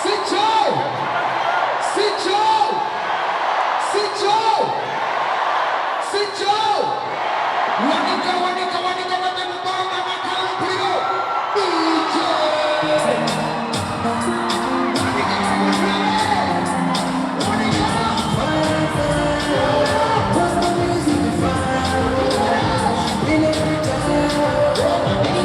Si kyo? Si kyo? Si kyo? Si kyo? Wanika, wanika, wanika kate mu bbanga n'akalupuliro. DJ! Wanika, wanika. Gospel music we find in every town.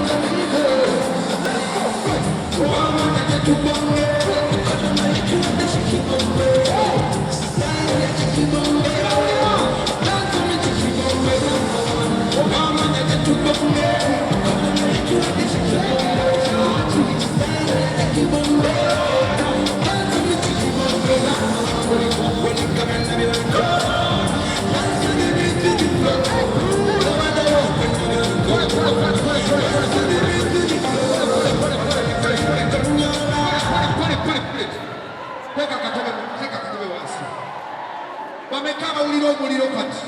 Put it, put it, put it. Teeka akatebe, teeka akatebe wansi. Bameka abawulira omuliro kati?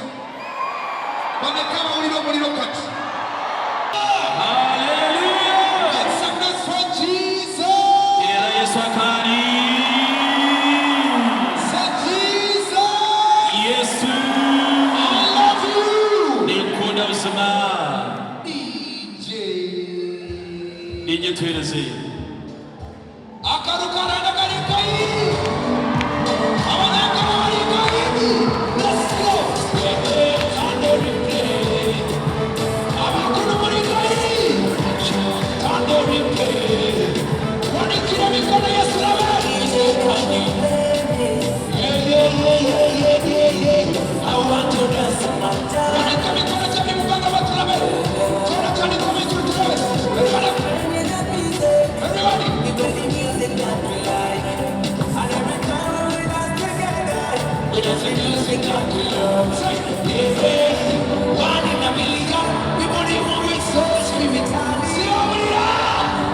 Bameka abawulira omuliro kati? Hallelujah. Make some noise for Jesus! Era Yesu akaali. Say Jesus! Yesu. I love you! Ninkunda buzima. DJ. DJ, tuhereze. Akarukarana kali kai! Abanakana bali kai! Let's go! Abakulu muli kai! Wanikira mikono, Yesu labe! I want to dance. Wanika mikono gyabwe mu bbanga batulabe! Kyona kyandika mu tulabe! Everybody! Everybody! We play the music that we like. And every time we dance together, we dance the music that we love. Say, yeah, one in a million, we body moving so spiritually. Sirabulira!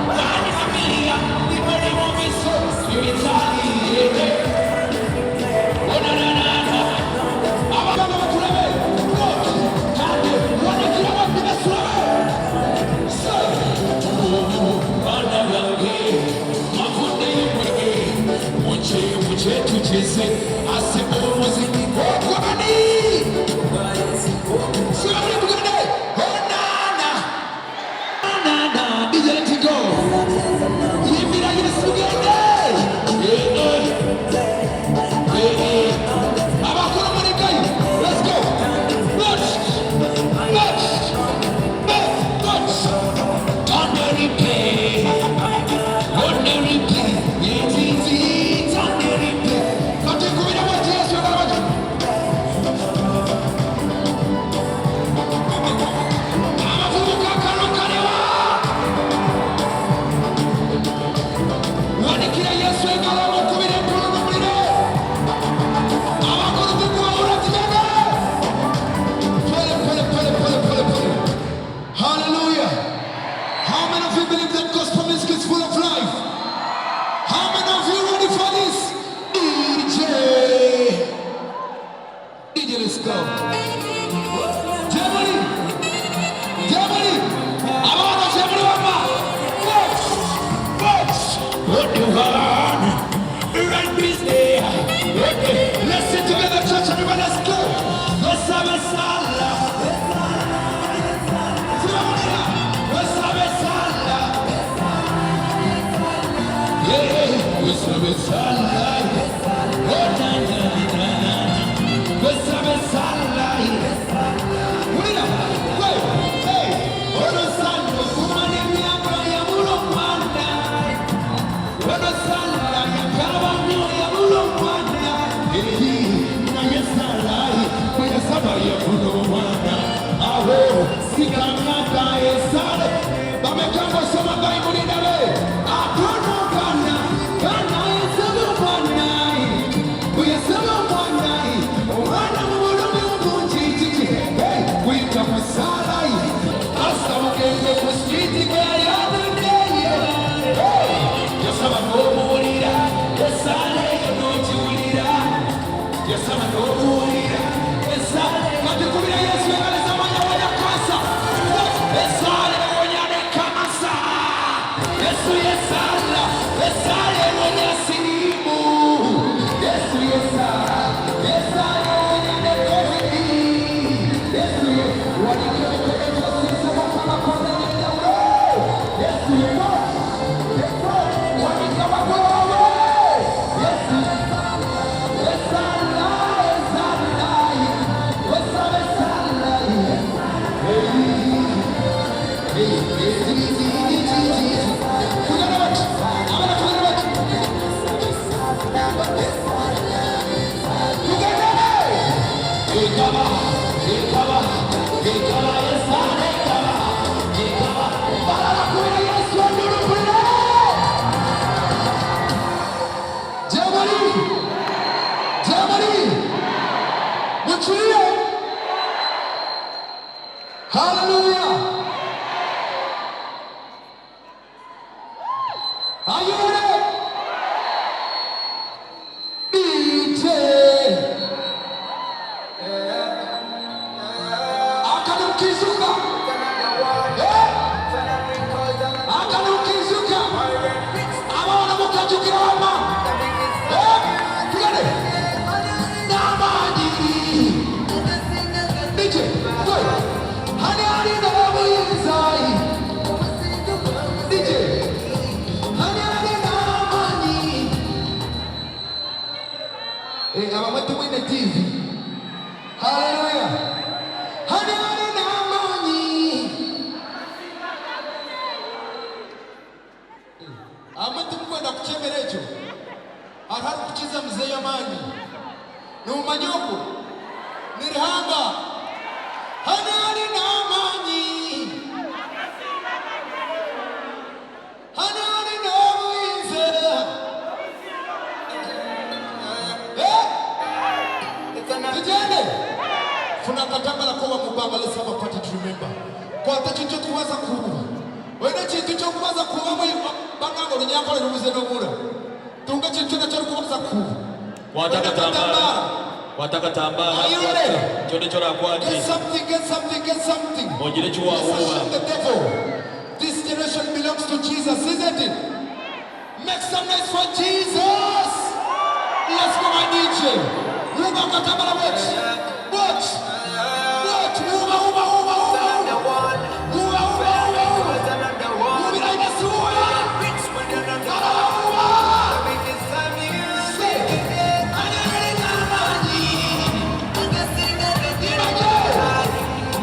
One in a million, we body moving so spiritually. Yeah. Oh, na, na, na, na. Abaganda batulabe. Look, kandi, wanikira abantu batulabe. Say, Bana bange mavuddeyo mwege mu kyetugeze ase omuziki. Okwani! Sirabulira, tugende. Oh, na, na. Na, na, DJ, let it go. Yimbira Yesu, gende. Eh, eh. Eh, eh. Abakulu muri kayi. Let's go. March. March. March. March. On the replay, on the replay, it's on the replay. Kati nkubira bwati Yesu yagala bati. Abavubuka kano kalewa. Wanikira Yesu engalo, mukubire empulu n'omuliro. Abakulu tukuwawula tugende. Pole, pole, pole, pole, pole, pole. Hallelujah. How many of you believe that gospel music is full of life? How many of you ready for this? DJ. DJ, let's go. Germany. Germany. Abaana Germany wamma. March. March. What the one, run business. Okay. Let's sing together, church. Everybody, let's go. Osabe sala, osabe sala, yeah, osabe sala, oh na na na na, osabe sala. Wulira. Hey. Hey. Ono sala kumana emyaka yabula omwana. Ono sala yakaba nnyo yabula omwana. Eri naye sala bwe yasaba yafuna omwana. Awo siga myaka esale. Bameka ng'osoma Bayibuli ndabe? Atono kana yasaba omwana. Bwe yasaba omwana, omwana mu bulumi obungi kiki? Hey, kuyita mu sala. Asa mugende ku street gwe yali ataddeyo. Hey, yasaba n'omuwulira, esaala eyo n'ogiwulira. Yasaba n'omuwulira, esaala eyo. Kati kubira Yesu engalo z'amaanyi awonya kansa. Esaala ewonya ne kansa. Hallelujah. Are you ready? DJ. Akanukizuka. Eh? Akanukizuka. Abaana mukajjukira wamma. Eh? Tugende. N'amaanyi. DJ, go. Hani ali n'obuyinza. DJ. Hani ali n'amaanyi. Eh, abamwe tumwine TV. Hallelujah. Hani ali n'amaanyi. Amwe tumukwenda kukyemera ekyo. Atali kukiza muzeeyi amaanyi. Nomumanya okwo ni Ruhanga. Hani ali n'amaanyi. Hani ali n'obuyinza. Eh? Tugende. Funa akatambala koba mu bbanga, let's have a party to remember. Kwata kintu kyokubaza kuba. Olina kintu kyokubaza kuba mu banganga olunyankole lubuze n'obula. Tunga kintu kyonna ky'olikubaza kuba. Kwata Olina akatambala. Kwata akatambala. Are you ready? Kyonna kyorakwate. Get something, get something, get something. Ogire Let's kiwawuuba. shame the devil. This generation belongs to Jesus, isn't it? Make some noise for Jesus. Let's go, my DJ. Uba katambala watch. Watch. Watch. Uba, uba, uba, uba. Uba, uba, uba, uba. Ubira Yesu, uba. Uba. Say, "Anani n'amaanyi." Image.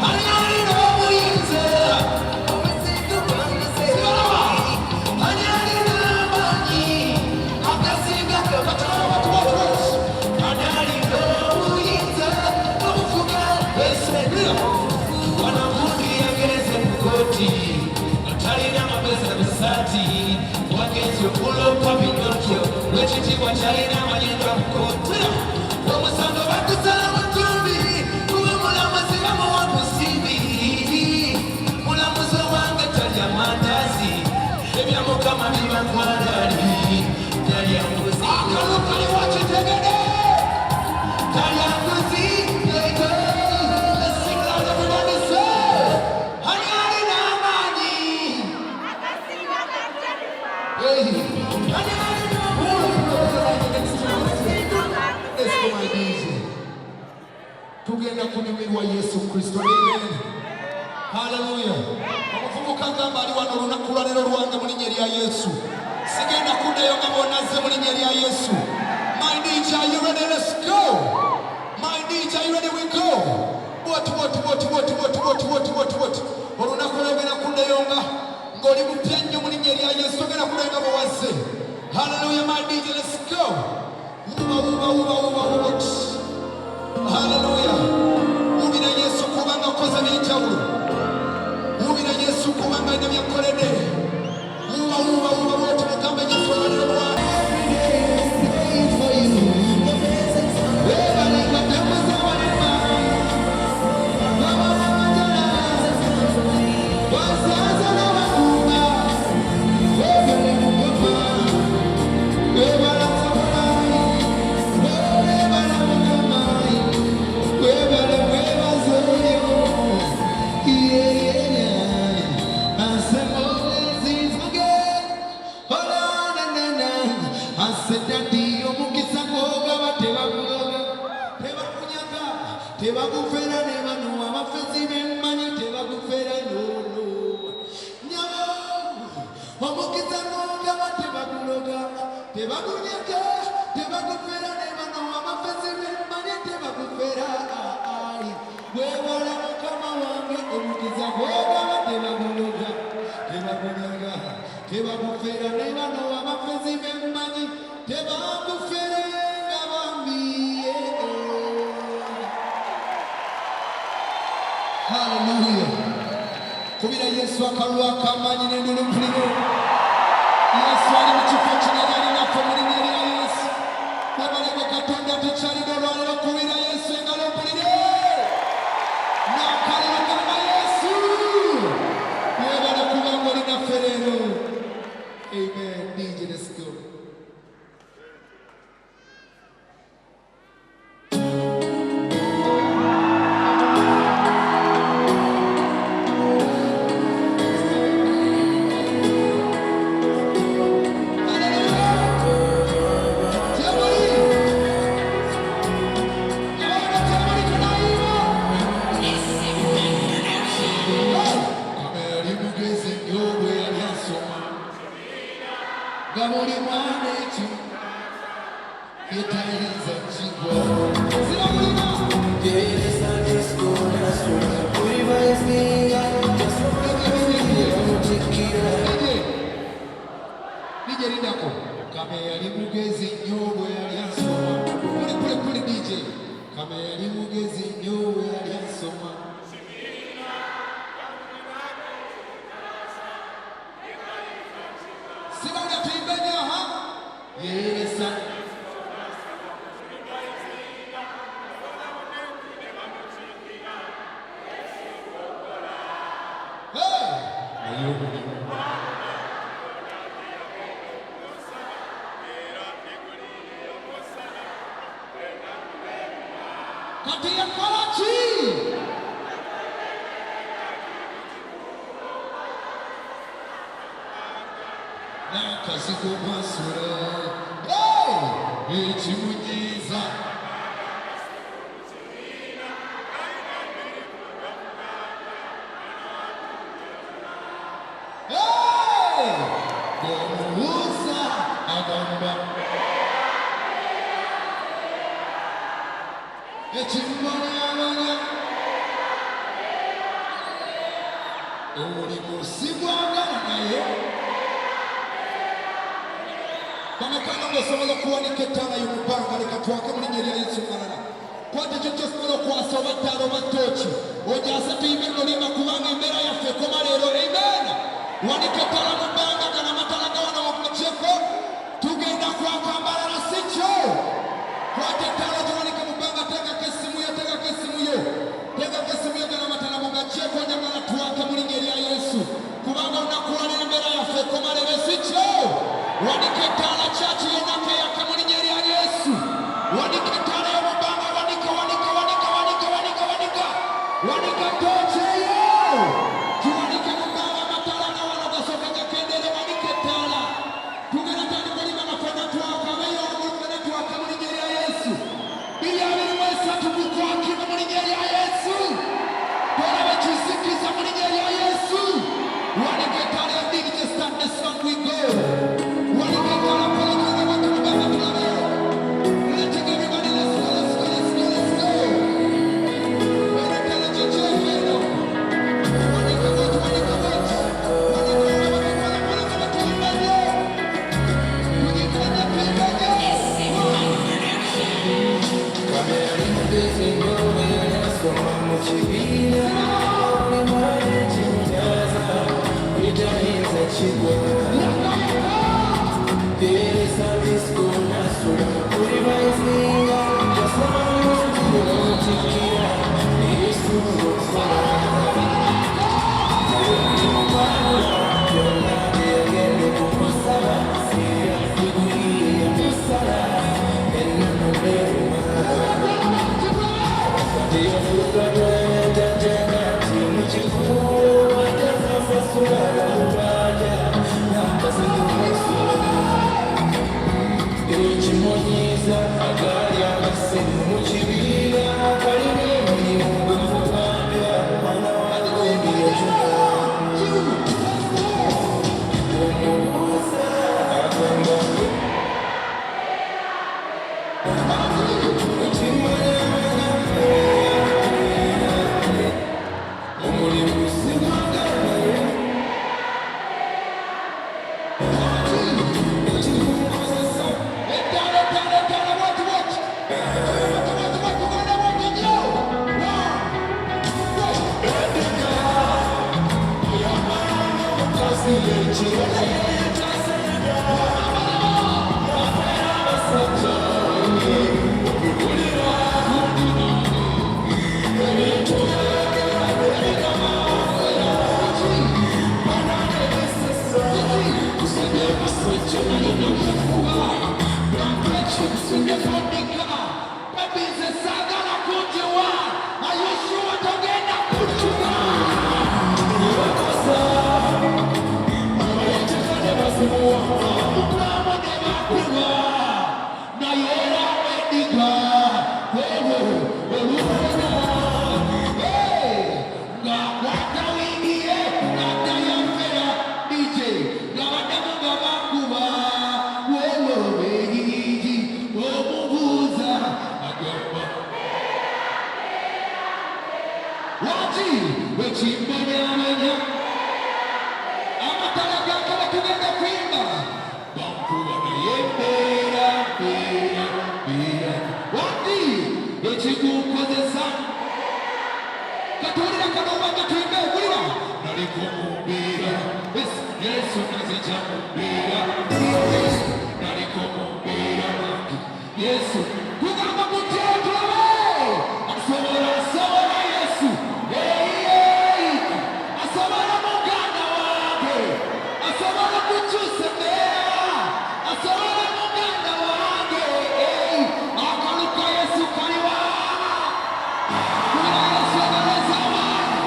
Anani n'obuyinza. Lwekitiibwa kyalina amanyinga mukoti omusango bakusala mutumbi kuba mulamuzi bamuwa kusibi mulamuzi owange talya mandazi ebya mukama bibakwalali talya nguzi Akalukali wakitegede. talya nguzi. Let's sing loud, everybody say, "Ani ali n'amaanyi." Hey. Ani ali n'amaanyi. Let's go, my DJ. Tugenda kunyumirwa Yesu Kristo. Amen. Haleluya. Omuvubuka agamba ali wano olunaku lwaleero lwange mu linnya erya Yesu. Sigenda kuddayo nga bw'onazze mu linnya erya Yesu. My DJ, are you ready? Let's go. My DJ, are you ready? We go. What, what, what, what, what, what, what, what, what? Olunaku lwogenda kuddayo nga ng'oli mupya nnyo mu linnya erya Yesu. Ogenda kuddayo nga bwe wazze. Hallelujah, my DJ, let's go. Wuba, wuba, wuba, wuba, wuba. Hallelujah. Wubira Yesu kubanga akoze ebyenjawulo. Wubira Yesu kubanga alina byakkoledde. Wuba, wuba, wuba, bw'oti mugambe Yesu olwaliro lwa. Tebakufera ne bano abafezi bemmanyi tebakufera nono nyabo omukisa gwogaba tebaguloga tebagunyaga tebakufera ne bano abafezi bemmanyi tebakufera ai webala mukama wange omukisa gwogaba tebaguloga tebagunyaga tebakufera ne bano abafezi bemmanyi tebakufera nga bambi eh, eh. Hallelujah. Kubira Yesu akalulu ak'amaanyi n'endulu mpulire. Yesu ali mu kifo kino era ali naffe mu linnya erya Yesu. Webalebe Katonda tukyalidde olwaleero kubira Yesu engalo mpulire. N'akalulu gamba Yesu. Buli mwana ekyo yetayinza kigwa sirabulina. DJ lindako. Kame yali mugezi nnyo bwe yali asoma. Puli puli puli DJ. Kame yali mugezi nnyo bwe yali asoma. Sibawulira tuyimbe nnyo aha. Yeeresa. Hey! Naye omulimu. Kati yakola ki? N'akazigo mwasula. Hey! Ekimunyiiza. Hey! Bw'omubuuza agamba ekimubonyabonya omulimu sigwagala naye bamekanga ng'osobola okuwanika ettaala yo mu bbanga. Leka twake mu linnya erya Yesu malala. Kwata ekyo kyosobola okwasa, oba ttaala oba tooki, ogyase tuyimbe luno limba, kubanga embeera yaffe ekoma leero. Amen. Wanika ettaala mu bbanga. Gano amatala gawano mugakyeko, tugenda kwaka mbalala, si kyo? Kwata ettaala giwanike mu bbanga. Teekako essimu yo, teekako essimu yo, teekako essimu yo. Gano amatala mugakyeko, njagala twake mu linnya erya Yesu, kubanga olunaku lwaleero embeera yaffe ekoma leero, si kyo? Wanika ettaala, kyaki yonna keyake mu linnya erya Yesu. Wanika ettaala yo mu bbanga. Wanika, wanika, wanika, wanika, wanika, wanika, wanika tooki eyo, giwanike mu bbanga. Amataala ga wano gasooke gakendere. Wanika ettaala, tugenda tandika olima nga ffenna twaka. Abeeyo ffenna twake mu linnya erya Yesu. 2023 gukwakibwa mu linnya erya Yesu. Tolaba ekizikiza mu linnya erya Yesu. Wanika ettaala ya DJ, start the song, we go. Wanika ettaala, pelekeza abantu mu bbanga tulabeyo. Letting everybody, let's go, let's go, let's go, let's go. Wanika kikyekeno. Wanika bwoti, wanika bwoti, wanika wanika wanika. Tuyimbe nnyo, tuyimbe nnyo, tuyimbe nnyo. Mugezi nnyo bwe yali asoma mu kibiina, buli mwana ekimutyaza bitayinza kigwa. Era school nasula kuli bayizinga, yasoma bulungi ne bamutikkira Yesu okukola. Omulimu gwabula byonna bye yagenda okumusaba, era diguli ye yamusala ennono neeruma. Yafuuka jjajja mu kikuubo, atasasula lubanja n'akazigo musula. Ekimunyiiza agaali agasemu mu kibiina, kalina emirimu gwemugambya mwana wa yajuna. Omubuuza agamba ekimanyamanya omulimu sigwagala naye ekimukozesa. Ettaala, ettaala, ettaala, bwoti, bwoti. Bwoti, bwoti, bwoti, tugenda bwoti nnyo. One, two. Omukazi ekiro Baby, nze saagala kunjiwa. Are you sure togenda kutuka? Mukulamu ne bakuba, naye era wediga olwo olufuna ng'akwata wiigi ye ng'addayo nfera. DJ ng'abaddamu nga bakuba. mu mbeera. Yesu nazija mu mbeera. Naliko mu mbeera. Yesu kugamba muteetulabe asobola, asobola Yesu. Hey, asobola muganda wange, asobola kukyusa embeera, asobola muganda wange. Hey, akaluka Yesu kaliwa. Kubira Yesu engalo ez'amaanyi.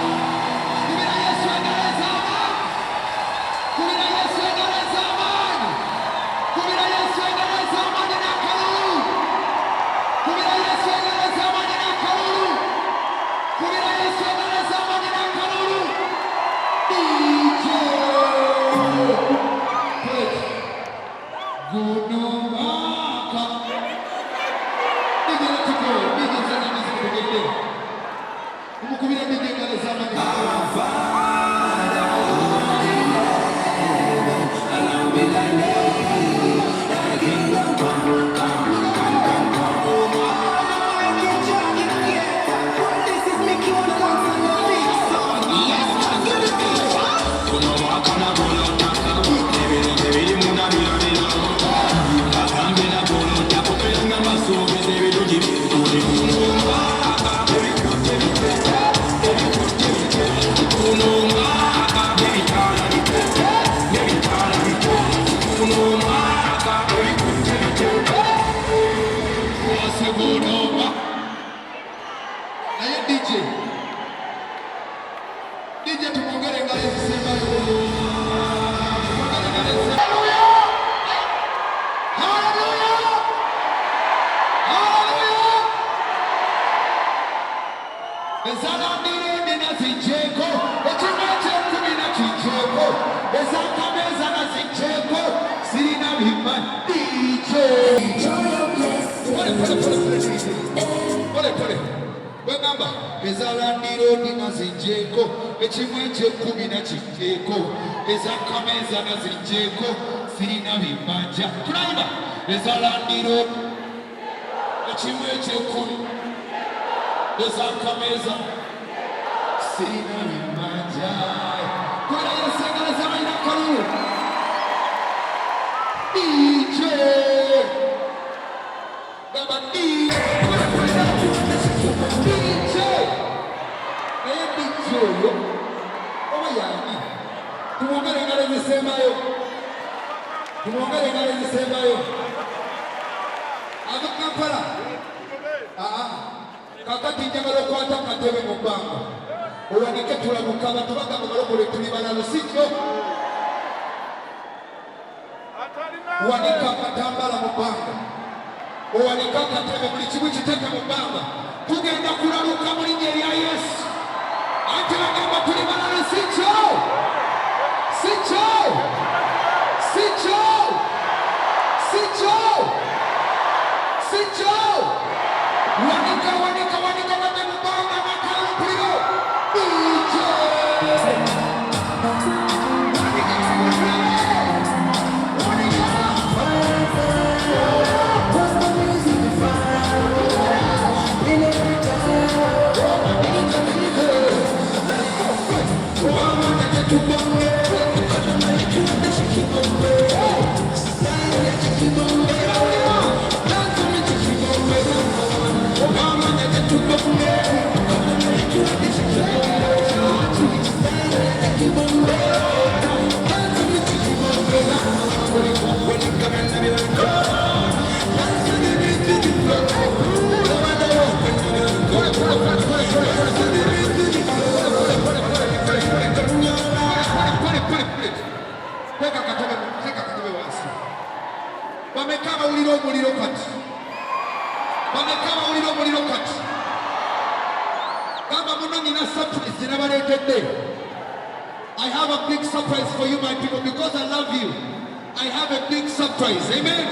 Kubira Yesu engalo ez'amaanyi. Kubira Yesu engalo ez'amaanyi. Kubira Yesu engalo ez'amaanyi n'akalulu. Kubira Yesu engalo ez'amaanyi n'akalulu. Kubira Yesu engalo ez'amaanyi n'akalulu. DJ Put guno mwaka. DJ, let it go. DJ, send the music tugende. Umukubire DJ engalo ez'amaanyi. Guno mwaka nagolotaka ebirenge biri munda birabira bagambe nagolotaka operanga masuubiza ebirungi biri guno mwaka ebikutte bite ebikutte bite guno mwaka ebitaala bite ebitaala bite guno mwaka ebikutte bite. Wase guno mwaka. Naye DJ, DJ, tumwongere engalo ezisembayo. Tumwongere engalo ezisembayo. Haleluya! Haleluya! Ezalandirende nazijjeeko, ekimu ekyekkumi nakijjeeko, ezakameeza nazijjeeko, sirina bima. DJ, pole pole pole pole, pole pole. Bwegamba ezalandirodi nazijjeeko, ekimu ekyekkumi nakijjeeko, ezakameeza nazijjeeko, sirina bimanja. Tunayimba ezalandiro, ekimu ekyekkumi, ezakameeza, sirina bimanja. Kubira Yesu engalo z'abalina akalulu. DJ, gamba DJ, DJ. Naye DJ oyo oba yani? Tumwongere engalo ezisembayo, tumwongere engalo ezisembayo. Ava Kampala. Aa, kakati njagala okwata akatebe mu bbanga owanike tulamuka. Abantu bagamba balokole tuli balalu, si kyo? Wanika akatambala mu bbanga, owanika akatebe, buli kimu kiteeke mu bbanga. Tugenda kulaluka mu linnya erya Yesu. Anti bagamba tuli balalu, si kyo? Si kyo? Si kyo? Si kyo? Si kyo? Wanika, wanika, wanika kate mu bbanga n'akalulu. DJ, wanika, wanika. Teka akatebe, teka akatebe wansi. Bameka bawulira omuliro kati? Bameka bawulira omuliro kati? Gamba muno, nina surprise gye nabaleetedde. I have a big surprise for you, my people, because I love you. I have a big surprise. Amen.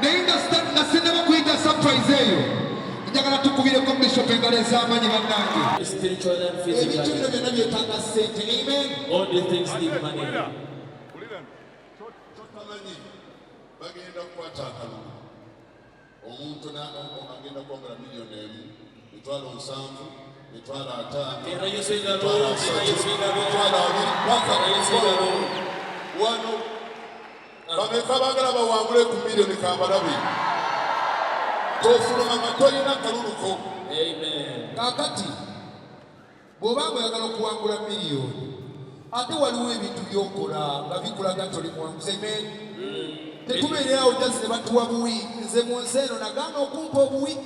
Naye nga sinnaba kuyita surprise eyo, njagala tukubireko Bishop engalo ez'amaanyi, bannange. Spiritual and Ebintu bino physically. byonna byetaaga ssente. Amen. All these things need money. Kyotamanyi, bagenda kukwata akalulu, omuntu agenda kwongera 1,000,000, 70,000. Mitwalo 50. Tera Yesu engalo, Mitwalo tera 30. Yesu engalo. Mitwalo 20. Paka Tera Yesu engalo. Wano bameka baagala bawangule ku miliyoni kambalabe. Tofuluma nga tolina kalulu ko. Amen. Kaakati bw'obanga oyagala okuwangula miliyoni, ate waliwo ebintu by'okola nga bikulaga nti oli muwanguzi. Amen. Tetubeererawo just ne batuwa buwi. Nze mu nsi eno nagaana okumpa obuwi,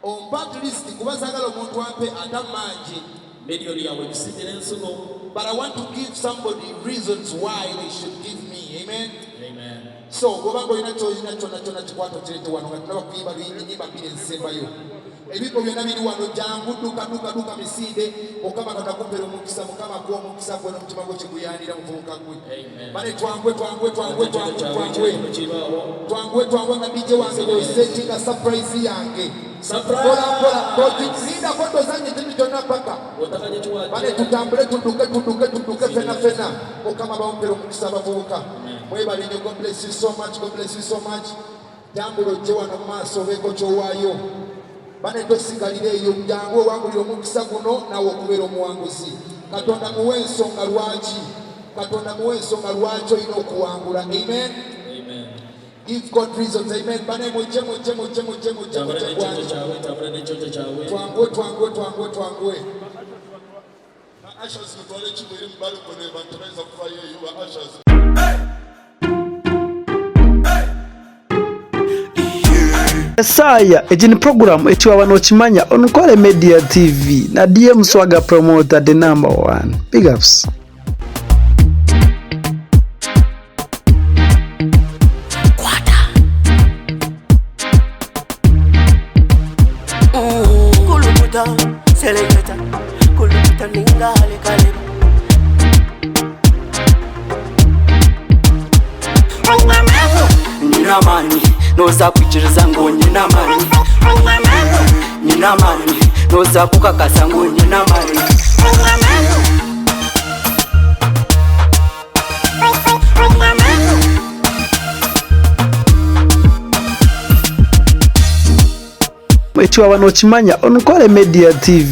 ompa at least, kuba saagala omuntu ampe atammanje. Miliyoni yawe gisimbira ensigo. But I want to give somebody reasons why they should give me. Amen. Amen. So bw'obanga olina kyolina kyonna kyonna, kikwata okireete wano nga tulaba kuyimba enyimba bbiri ezisembayo. Ebibbo byonna biri wano. Jangu, dduka, dduka, dduka misinde. Mukama katakumpera omukisa. Mukama akuwa omukisa gwe n'omutima gwo kiguyanira, muvubuka gwe. Amen. Bane, twangwe, twangwe, twangwe, twangwe, twangwe. Kibaawo. Twangwe, twangwe nga DJ wange bwesettinga surprise yange. Surprise! Mpola mpola, lindako, tozanye ekintu kyonna paka. Otakanye kiwaki. Bane, tutambule, tudduke, tudduke, tudduke fena fena. Mukama bawompera omukisa. Abavubuka mwebale nnyo. God bless you so much. God bless you so much. Tambula ojje wano mu maaso, obeeko kyowaayo. Bane, tosigalira eyo, jangu owangulira omukisa guno naawe okubeera omuwanguzi. Katonda muwe ensonga lwaki, Katonda muwe ensonga lwaki olina okuwangula. Amen. Amen. Give God reasons. Amen. Bane, mujje, mujje, mujje, mujje, mujje. Tambula Mujje n'ekyoto bwangu. kyawe, tambula n'ekyoto kyawe. Twangwe, twangwe, twangwe, twangwe. Ushers, mutwale ekimu eri mu balcony, abantu tebayinza kuvayo eyo, ba ushers. Esaya egi ni program ekiwaba nokimanya on Nkore Media TV na DM Swagger Promoter, the number one. Big ups. Kulukuta, seleketa, kulukuta ninga halekale. Nina amani, noza kwikiriza ngo nina amani. Nina amani, noza kukakasa ngo nina amani. Ekiwaba nokimanya on Nkore Media TV.